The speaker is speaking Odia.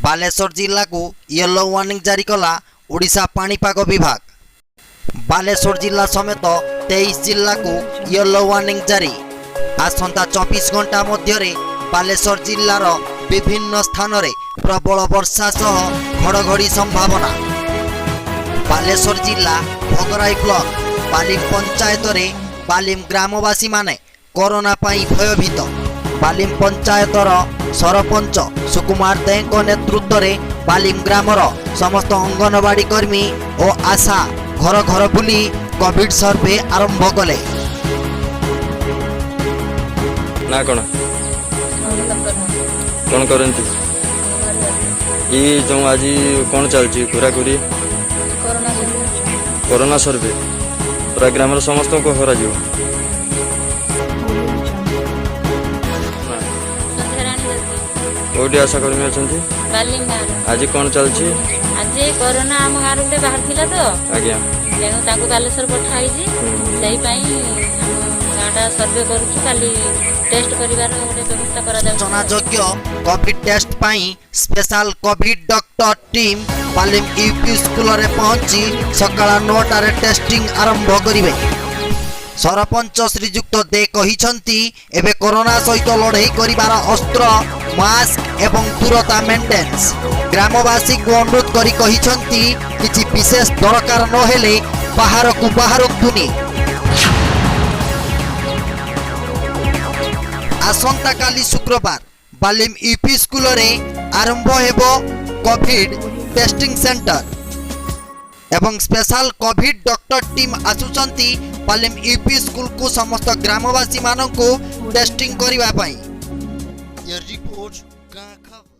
ବାଲେଶ୍ୱର ଜିଲ୍ଲାକୁ ୟେଲୋ ୱାର୍ଣ୍ଣିଂ ଜାରି କଲା ଓଡ଼ିଶା ପାଣିପାଗ ବିଭାଗ। ବାଲେଶ୍ୱର ଜିଲ୍ଲା ସମେତ 23 ଜିଲ୍ଲାକୁ ୟେଲୋ ୱାର୍ଣ୍ଣିଂ ଜାରି। ଆସନ୍ତା 24 ଘଣ୍ଟା ମଧ୍ୟରେ ବାଲେଶ୍ୱର ଜିଲ୍ଲାର ବିଭିନ୍ନ ସ୍ଥାନରେ ପ୍ରବଳ ବର୍ଷା ସହ ଘଡ଼ଘଡ଼ି ସମ୍ଭାବନା। ବାଲେଶ୍ୱର ଜିଲ୍ଲା ଭୋଗରାଇ ବ୍ଲକ ବାଲିମ ପଞ୍ଚାୟତରେ ବାଲିମ ଗ୍ରାମବାସୀମାନେ କରୋନା ପାଇଁ ଭୟଭୀତ। ବାଲିମ ପଞ୍ଚାୟତର ସରପଞ୍ଚ ସୁକୁମାର ଦେଙ୍କ ନେତୃତ୍ୱରେ ବାଲିମ ଗ୍ରାମର ସମସ୍ତ ଅଙ୍ଗନବାଡ଼ି କର୍ମୀ ଓ ଆଶା ଘର ଘର ବୁଲି କୋଭିଡ ସର୍ଭେ ଆରମ୍ଭ କଲେ। ନା କ'ଣ କ'ଣ କରନ୍ତି? ଏଇ ଯେଉଁ ଆଜି କ'ଣ ଚାଲିଛି ଘୁରାଘୁରି? କରୋନା। କରୋନା ସର୍ଭେ ପୁରା ଗ୍ରାମର ସମସ୍ତଙ୍କୁ କରାଯିବ ନା? ସନ୍ଧ୍ୟାରାଣୀ ଦାସ। କୋଉଠି ଆଶା କର୍ମୀ ଅଛନ୍ତି? ବାଲିମ ଗାଁର। ଆଜି କ'ଣ ଚାଲିଛି? ଆଜି ଏଇ କରୋନା ଆମ ଗାଁରେ ଗୋଟେ ବାହାରିଥିଲା ତ, ତେଣୁ ତାଙ୍କୁ ବାଲେଶ୍ୱର ପଠା ହେଇଛି। ସେଇ ପାଇଁ ଆମ ଗାଁଟା ସର୍ଭେ କରୁଛୁ। କାଲି ଟେଷ୍ଟ କରିବାର ଗୋଟେ ବ୍ୟବସ୍ଥା କରାଯାଉଛି। ସୂଚନାଯୋଗ୍ୟ, କୋଭିଡ ଟେଷ୍ଟ ପାଇଁ ସ୍ପେଶାଲ କୋଭିଡ ଡକ୍ଟର ଟିମ୍ ବାଲିମ ୟୁପି ସ୍କୁଲରେ ପହଞ୍ଚି ସକାଳ 9ଟାରେ ଟେଷ୍ଟିଂ ଆରମ୍ଭ କରିବେ। ସରପଞ୍ଚ ଶ୍ରୀଯୁକ୍ତ ଦେ କହିଛନ୍ତି, ଏବେ କରୋନା ସହିତ ଲଢ଼େଇ କରିବାର ଅସ୍ତ୍ର ମାସ୍କ ଏବଂ ଦୂରତା ମେଣ୍ଟେନ୍ସ। ଗ୍ରାମବାସୀଙ୍କୁ ଅନୁରୋଧ କରି କହିଛନ୍ତି, କିଛି ବିଶେଷ ଦରକାର ନହେଲେ ବାହାରକୁ ବାହାରନ୍ତୁନି। ଆସନ୍ତାକାଲି ଶୁକ୍ରବାର ବାଲିମ ୟୁପି ସ୍କୁଲରେ ଆରମ୍ଭ ହେବ କୋଭିଡ ଟେଷ୍ଟିଂ ସେଣ୍ଟର ଏବଂ ସ୍ପେଶାଲ କୋଭିଡ ଡକ୍ଟର ଟିମ୍ ଆସୁଛନ୍ତି ବାଲିମ ୟୁପି ସ୍କୁଲକୁ ସମସ୍ତ ଗ୍ରାମବାସୀମାନଙ୍କୁ ଟେଷ୍ଟିଂ କରିବା ପାଇଁ। ରିପୋର୍ଟ, ଗାଁ ଖବର।